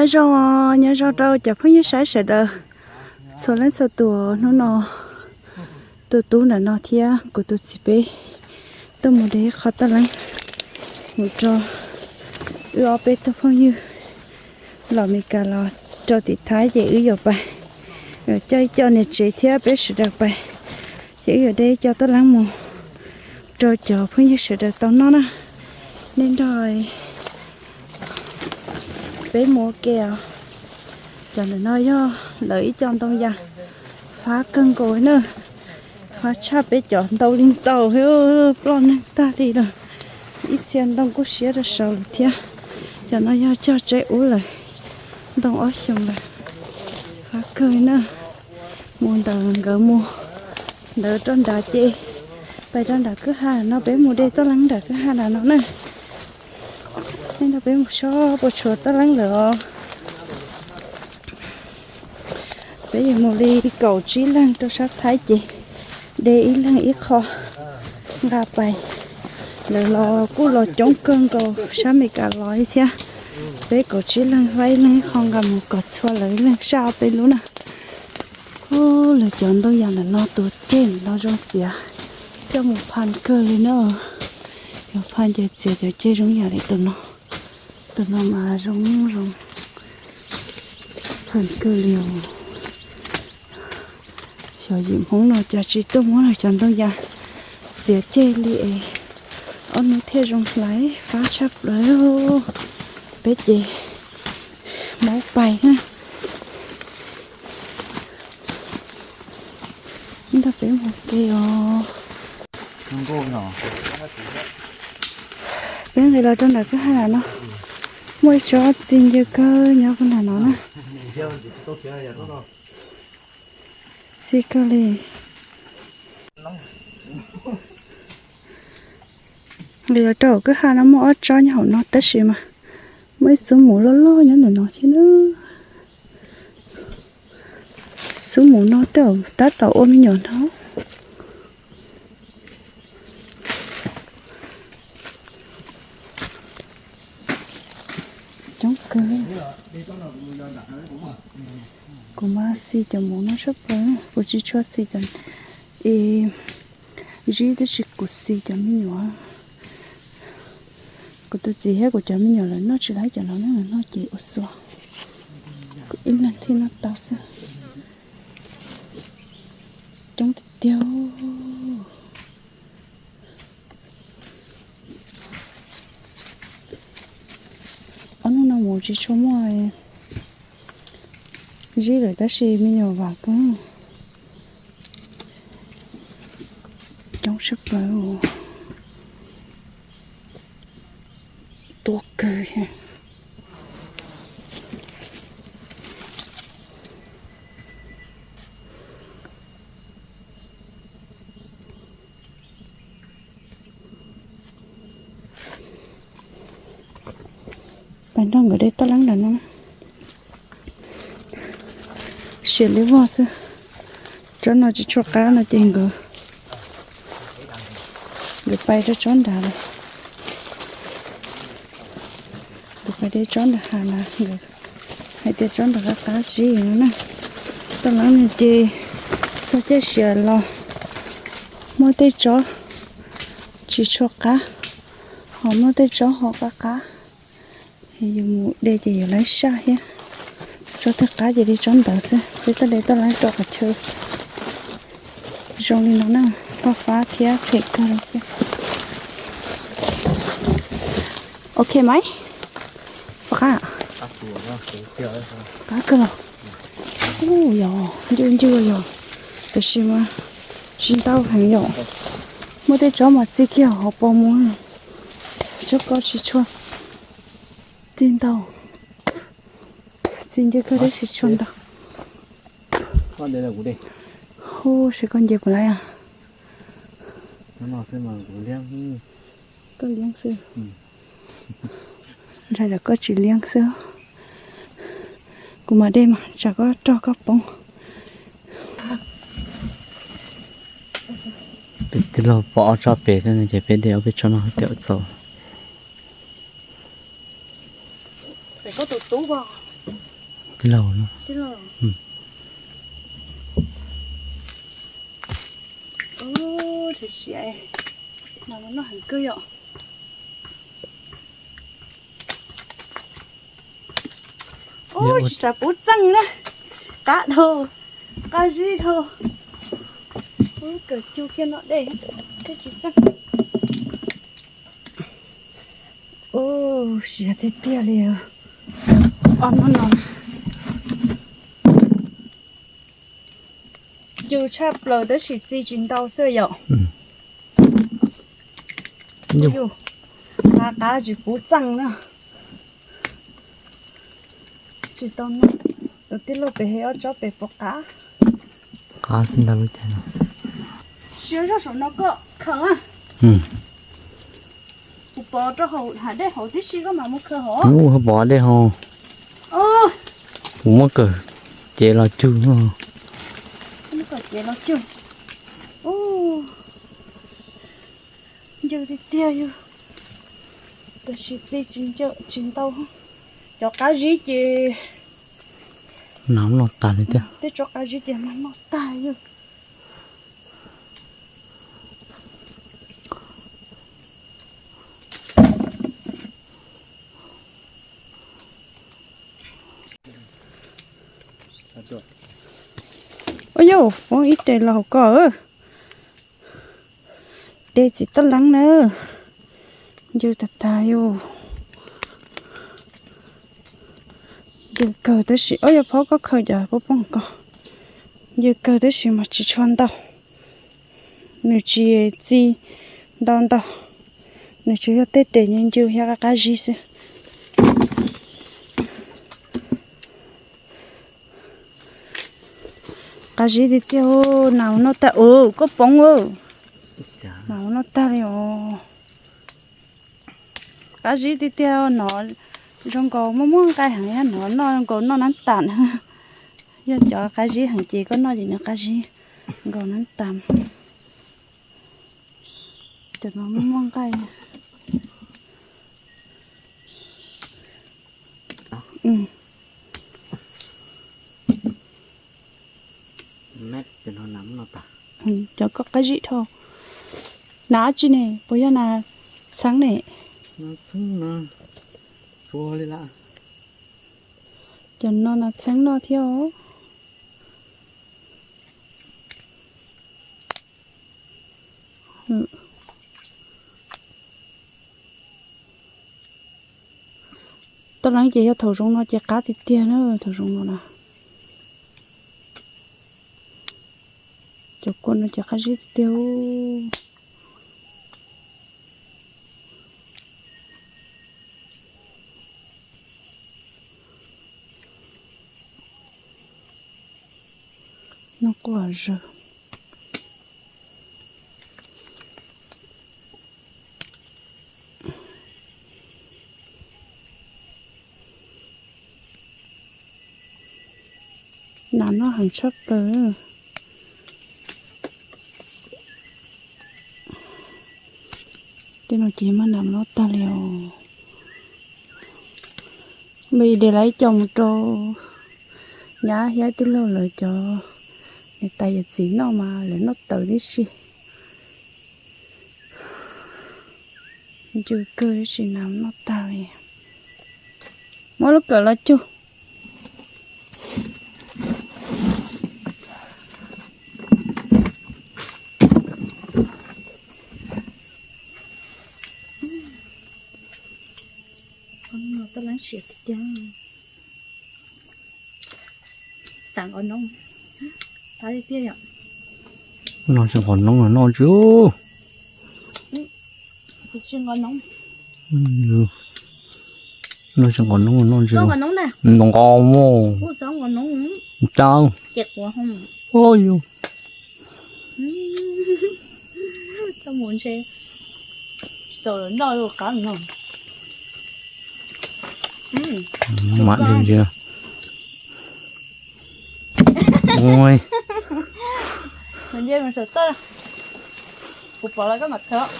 Nyob zoo, nyob zoo rau cov phooj ywg saib sawv daws txhua leej txhua tus. Hnub no tus tub ntawm no thiab kuv tus txiv peb tuaj mus de qho taj leeb mus rau wb ob peb tug phooj ywg los Meskas los rau tim Thaib ces wb yuav pais coj ib co niam tsev thiab peb sawv daws pais, ces wb yuav de ib co taj leeb mus rau cov phooj ywg sawv daws tau noj na. Nej nrog peb mus ua ke os. Cov ntawm no yog lawv ib co ntoo yas fab kawg nkaus na. Fab tshaj peb cov ntau li ntau, ploj neeg tag li lawm. Ib txhia ntoo kuj siab rau saud lawm thiab. Cov no yog cog tseb ub lawm, ntoo ob xyoos lawm. Fab kawg na. Mus ntawm nkawd mus ntawd rau nrad ces pais rau nram kwj ha no, peb mus de taj leeb nram kwj ha nram no na. Nej nrog peb mus seb puas tshuav taj leeb lawm os. Peb yuav mus li kaum tsib leeg rau sab Thaib ces de ib leeg ib qho nqa pais. Lawv los kuj los coob kawg nkaus sab Meskas los li thiab. Peb kaum tsib leeg faib ib leeg ib qho nqa mus kom txhua lawv ib leeg saj ob peb lub na. Lawv cov ntoo yas ntawm no tus ceg no zoo txiav coj mus phaj kawg li na. Yog phaj ces txiav cov ceg zoo yam li tus no. Tus no mas zoo zoo phaj kawg li os. Xyov yim Hmoob no cas tsis tuaj muab lawv cov ntoo yas txiav ceg li es ob hnub thiaj zoo hlais fab tshaj plaws. Peb ces maub pais na. Nrog peb mus ke os. Peb nqis los rau nram kwj ha no, muaj ib tsob txiv ncw kawg nyob puag nram no na. Txi kawg li. Nqis los rau hauv kwj ha no muaj ob tsob nyob hauv no tab sis mas muaj ib xub mus loj loj nyob ntawm no thiab na. Xub mus no tej zaum tab tom ua me nyuam no. Coob kawg. Kuv mas xi cov mus no sab plaws, kuv tsis tshua xi cov, zib tab sis kuv xi cov me nyuam. Kuv tus txiv thiab kuv cov me nyuam lawv noj tsis laib cov no na, noj ces ua xua. Kuv ib leeg thiaj noj tau xwb. Coob tiag tiag. Ob hnub no mus tsis tshua muaj zib lawm tab sis me nyuam vam kawg. Coob sab plaws. Tuaj kawg. Pais nrog nkawd de toj leeb nram no. Siav li vog xwb. Tsob no tsis tshua qab no ces nkawd, nkawd pais rau tsob nrad lawm. Nkawd pais de tsob nrad hav na, nkawd hais tias tsob nrad qab qab zib no na. Toj leeb no ces txog caij siav los muaj tej tsob tsis tshua qab, ho muaj tej tsob ho qab qab. Yus mus de ces yus laib saj thiab. Tsob twg qab ces de tsob ntawd xwb, peb tuaj de toj leeb rau qhov chaw zoo li no na, fab fab thiab phem kawg li thiab. Ok mas, pom qab, qab kawg los. Ub, yog ncwj ncwj yog, tab sis mas tsis ntau heev yom. Muaj tej tsob mas txi kiag hauv paus mus, tsob ko tsis tshua txi ntau. Txi ncwj kawg tab sis tsis tshua ntau. Hu, seb koj nce kuv lawm. Koj liab xwb. Ntshai tsam koj tsis liab xwb. Kuv mam de mas tsam koj rog koj poob. Peb tij laug pom ob tsob pem xwb no ces peb de ob peb tsob no tiam txaus. Pem koj tus tub pom. Tij laug no. Tij laug. Ub, tsis siav, mas noj heev kawg yom. Ub, tsis xav pub txeej na. Qab dhau, qab zib dhau. Ub, kawg cug kiag no dej thiab tsis txeej. Ub, siav tiag tiag li. Ob hnub no yus tshaj plaws tab sis txi tsis ntau xwb yom. Yus qab qab tsis pub txeej na. Tsis tau noj, tus tij laug pem he ob tsob pem puas qab? Qab xwb ntag lub caij no. Siav zog saum no koj khaws. Kuv pov rau hauv hav dej hauv tib si koj mam mus khaws hauv. Ub, pov dej hauv. Kuv muab kawm cev los cug. Muab kawm cev los cug. Ncw tiag tiag yog, tab sis txi tsis ntau. Cov qab zib ces nas noj tag li thiab. Tej tsob qab zib ces nas noj tag yog. Ua yog foob ib tes los hauv ko. Tes txiv tab leeb na. Ncw tag tag yus. Ncw kawg tab sis, o yog phob koj khaws cov poj pooj ko. Ncw kawg tab sis mas tsis tshua ntau. Nws tsis txi ntau ntau. Nws tsuas yog tej tes ncw ncw thiab qab qab zib xwb. Qab zib tiag tiag, nas noj tag, koj poob, nas noj tag li os. Qab zib tiag tiag no, zoo nkaus muaj muaj nqaij heev, nov noj nkaus noj nab tas. Yog cov qab zib heev ces koj noj ces nws qab zib nkaus nab tas. Cov no muaj muaj nqaij. Cov koj qab zib dhau. Nas dab tsi ne? Puas yog nas txheeb ne? Cov no nas txheeb noj thiab os. Tau leej ces yog thaum zoo no ces qab tiag tiag na, thaum zoo no na. Cov kua no ces qab zib tiag tiag. Noj quaj zaws. Nas noj heev tshaj plaws. Tej no ces mas nas noj tag li os. Npaj de lawv ib co mus rau nyab thiab tij laug lawv cov niam tais yawm txiv noj mas lawv noj tawv tib si. Ncw kawg tib si, nas noj tag li. Muab lub kawm los cug. Tau leej siav tiag tiag. Tam nqos noob, tas li tiag yom. Noj tsis nqos noob noj tsis. Tsis nqos noob. Noj tsis nqos noob noj tsis. Nqos noob na. Nqos mos. Ub, txhob nqos noob. Tau. Ces quav hoo. Oj yus. Tau mus ntshe tau noj qab no. Mam li ntsia. Ui. Nce mus saum toj. Kuv pom lawv koj mam khaws.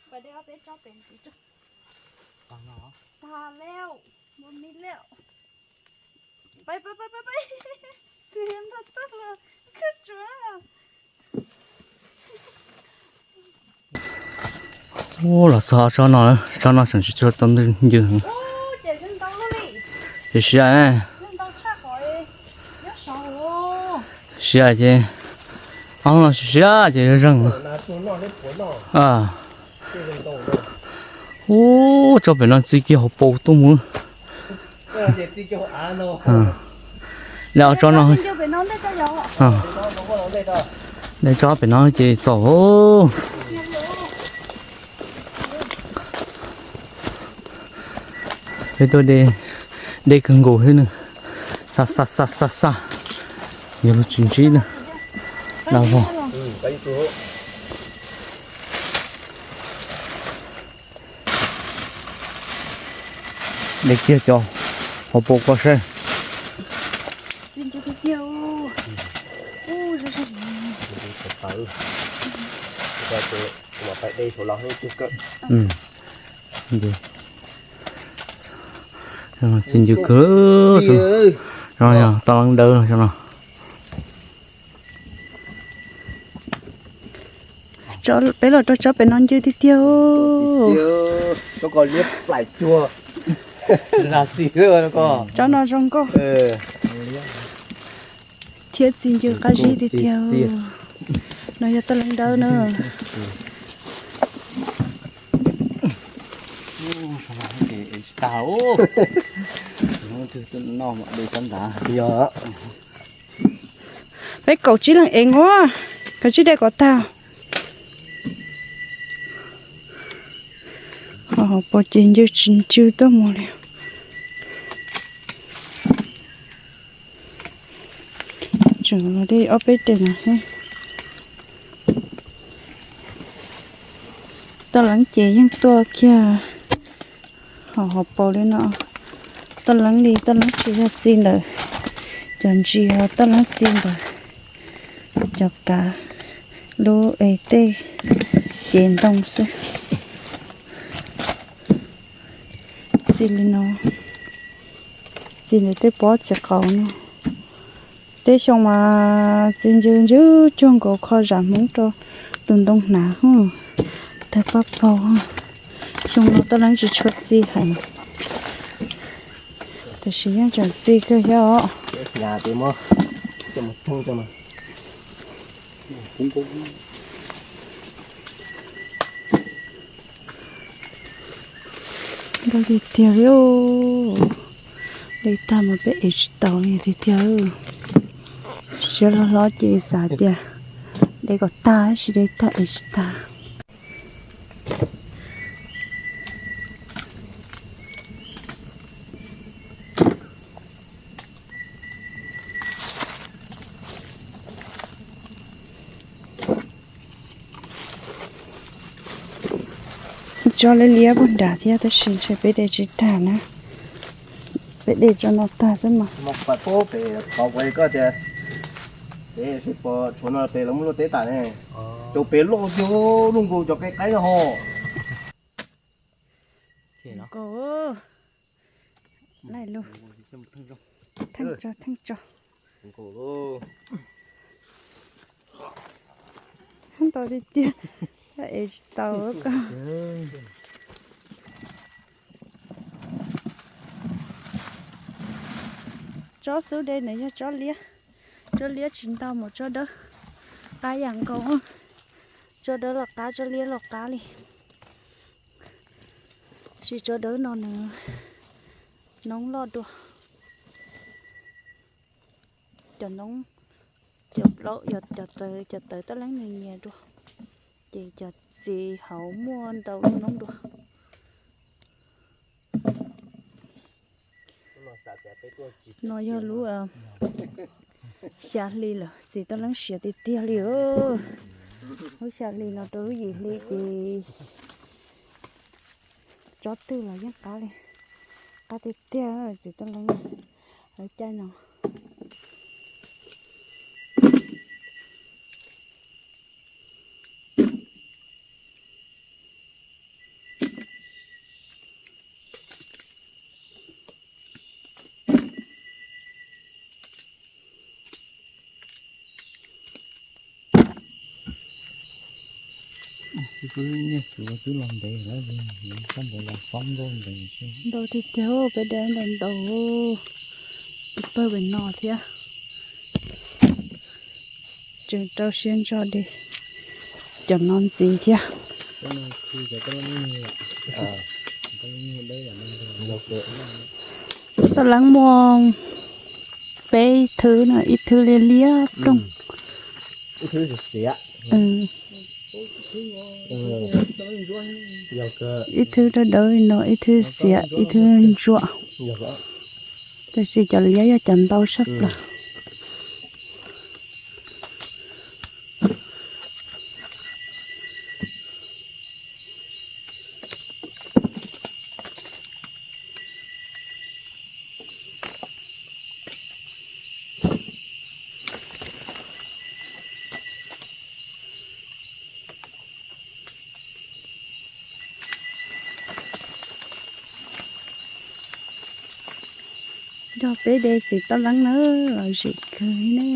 Pas dej ob peb tsob pem ntsis tso. Tag lawm, mus mi lawm. Peb peb peb peb peb. Kwv yog ntog tag los khwb tsuav. Ub, los txog tsob no, tsob no tseem tsis tshua tau ntws ncw. Ces siav, siav ces, ob no siav ces zeeg. Ub, tsob pem no txi kiag hauv paus tuaj mus. Lawv tsob no, lawv tsob pem no ces txaus. Peb tuaj de, deb kawg nkaus thiab na. Xa xa xa xa xa, yog luag tsis ntsib na. Dag vog. De kiag cov hauv paus ko saib. Txi ncw kawg. Toj leeb dawb no. Peb los rau tsob pem no ncw tiag tiag. Tsob no zoo nkauj thiab txi ncw qab zib tiag tiag. No yog toj leeb dawb na. Peb kaum tsib leeg ev ua, kaum tsib daim kom tag. Ho hauv paus ces ncw tsis ncw tuaj mus li. Tseem los dej ob peb daim no thiab. Toj leeb ces yeej tuaj kiag ho hauv paus li no. Toj leeb li toj leeb tsis yog txi ntawm cov ntsis, ho toj leeb txi ntawm cov kav lub es tej cev ntoo xwb. Txi li no, txi ntawm tej pob txiv qaub no. Tej xyoo mas txi ncw ncw cuag nkaus kho zam hmoov rau tus ntoo hnav hos, tawg paj paug. Xyoo no toj leeb tsis tshua txi heev, tiam sis yeej tseem txi kawg thiab os. Nkauj tiag tiag li, de tag mas peb ev tsis tau li tiag tiag. Siab hlo hlo ces xav tias de kom tag, tab sis de tag ev tsis tag. Tsob liab liab puag nrad thiab tab sis ntshe peb de tsis tag na. Peb de tsob no tag xwb mas. Peb pom tshuav no pem lawv muab luaj teb tas ne. Cov pem loj tiag, luaj nkaus cov qe qaib no ho. Nkaus, laij lug, theej tso theej tso. Ntau tiag tiag, ev tsis tau ko. Tsob xub de na yog tsob liab, tsob liab tsis ntau mus tsob dawb, qab yam nkaus. Tsob dawb los qab, tsob liab los qab li. Sis tsob dawb no nws noob loj dua. Cov noob, cov plaub, cov tawv, cov tawv tab leeb nws nyias dua, ces cov txiv hauv muaj ntau lub noob dua. No yog lub xya hli lawm, txiv toj leeb siav tiag tiag li. Lub xya hli no rau lub yim hli ces tsob twg los yeej qab li, qab tiag tiag txiv toj leeb lub caij no. Wb nyiaj xwb twb los ntev lawm, sab ntev los xob nkauj ntev xwb. Ntau tiag tiag, peb de ntau ntau, twb pawg pem no thiab. Tseem rau siab ntso de cov no ntxiv thiab. Toj leeb muaj peb thwb no, ib thwb liab liab ploog. Ib thwb dawb dawb li no, ib thwb xiav, ib thwb ntsuam. Tab sis cov liab yog cov ntau tshaj plaws. Yog peb de txiv toj leeb na, lom zem kawg ne.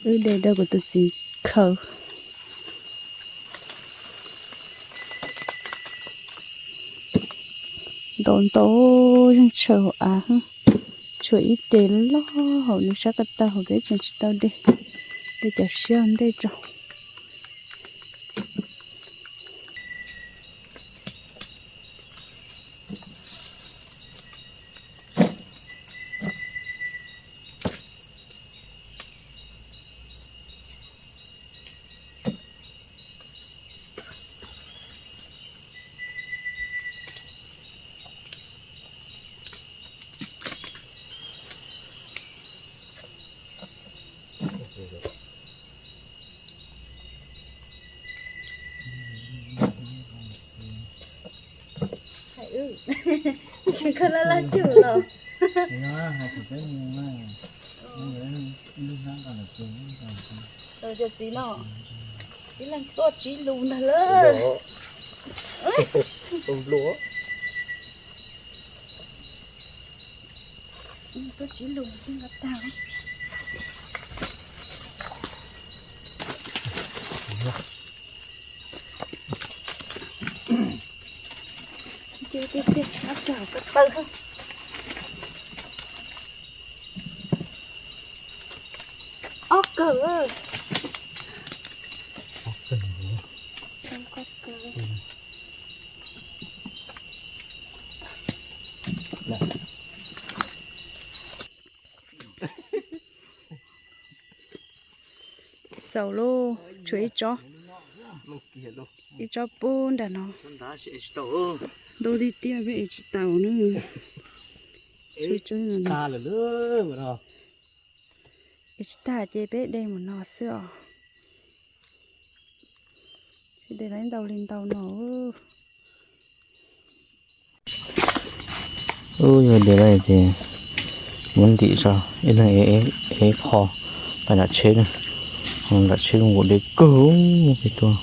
Wb de rau kuv tus txiv khaws. Ntau ntau, yeej tshaw hauv av. Tshuav ib tes loj hauv nws sab ko taw hauv peb tseem tsis tau de, de cov siab ua ntej tso. Koj laj laj cug los. Cov txiv no, ib leeg tuaj tsib lus ntag lawm. Tuaj tsib lus xwb nqa tag. Ces tiag tiag, sab cog ko taw. Ob kawg. Txaus lauj, tshuav ib tsob, ib tsob pub nram no. Ntau tiag tiag, peb ev tsis tau na. Ev tsis tag ces peb de mus no xwb os. De lawv ntau li ntau no. Ub, yog de lawm ces muab ntim tso, ib leeg ev qho pais nram tsheb na. Nram tsheb zoo nkaus de kawg, peb tuaj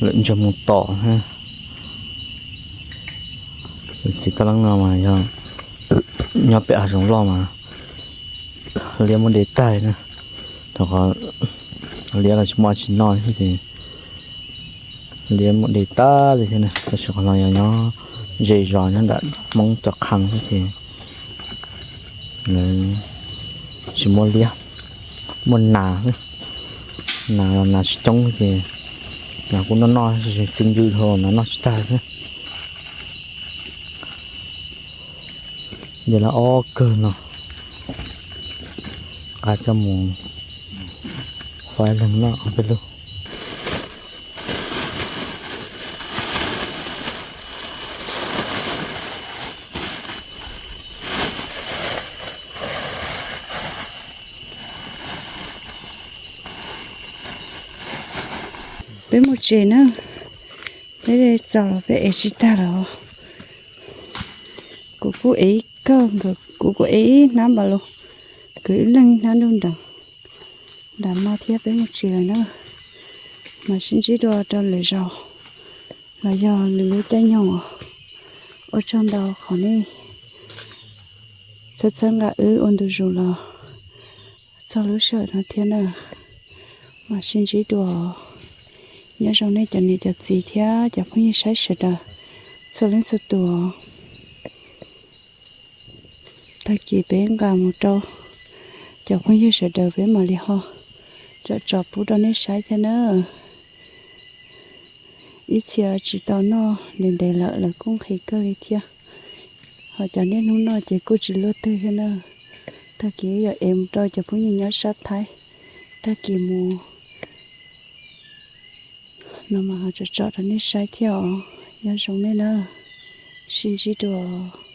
lawm ntsia mus tom na. Txiv toj leeb no mas yog nyob pem hav zoov loj mas liab muab de tag na. Rau qhov liab los tsis muaj tsis noj thiab ces liab muab de tag li thiab na. Tab sis qhov no yog nyob ze zos nyob nram Hmoob cov qhee xwb ces lawv tsis muaj liab, muaj nas xwb. Nas los nas tsis coob ces nas kuj noj noj xi ncw dhau los nas noj tsis tag xwb. De lawm ob kawg no, nqa coj mus faib leeg noj ob peb lub. Peb mus tsev na, peb txaus los peb ev tsis tag los. Kuv kuj ev ib kawg, nkawd kuv kuj ev ib hnab npaum li, kwv ib leeg ib hnab nrog nram, nram no thiab peb mus tsev lawm na. Mam sib ntsib dua rau lwm zaus los yog lwm lub caij nyoog. Ua tsaug ntau qhov nej txhawb txhawb nqa wb ua ntu zus los txog lub sij hawm no thiab na. Mam sib ntsib dua. Nyob zoo nej cov niam cov txiv thiab cov phooj ywg saib sawv daws txhua leej txhua tus. Tag kis peb nqa mus rau cov phooj ywg sawv daws peb mam li ho tsom tsom pub rau nej saib thiab na. Ib txhia tsis tau noj ntev ntev lawm lawv kuj nqhis kawg li thiab. Ho cov niaj hnub noj ces kuj tsis luaj twg thiab na. Tag kis wb yuav ev mus rau cov phooj ywg nyob sab Thaib tag kis mus no mas ho tsom tsom rau nej saib thiab os. Nyob zoo nej na, sib ntsib dua.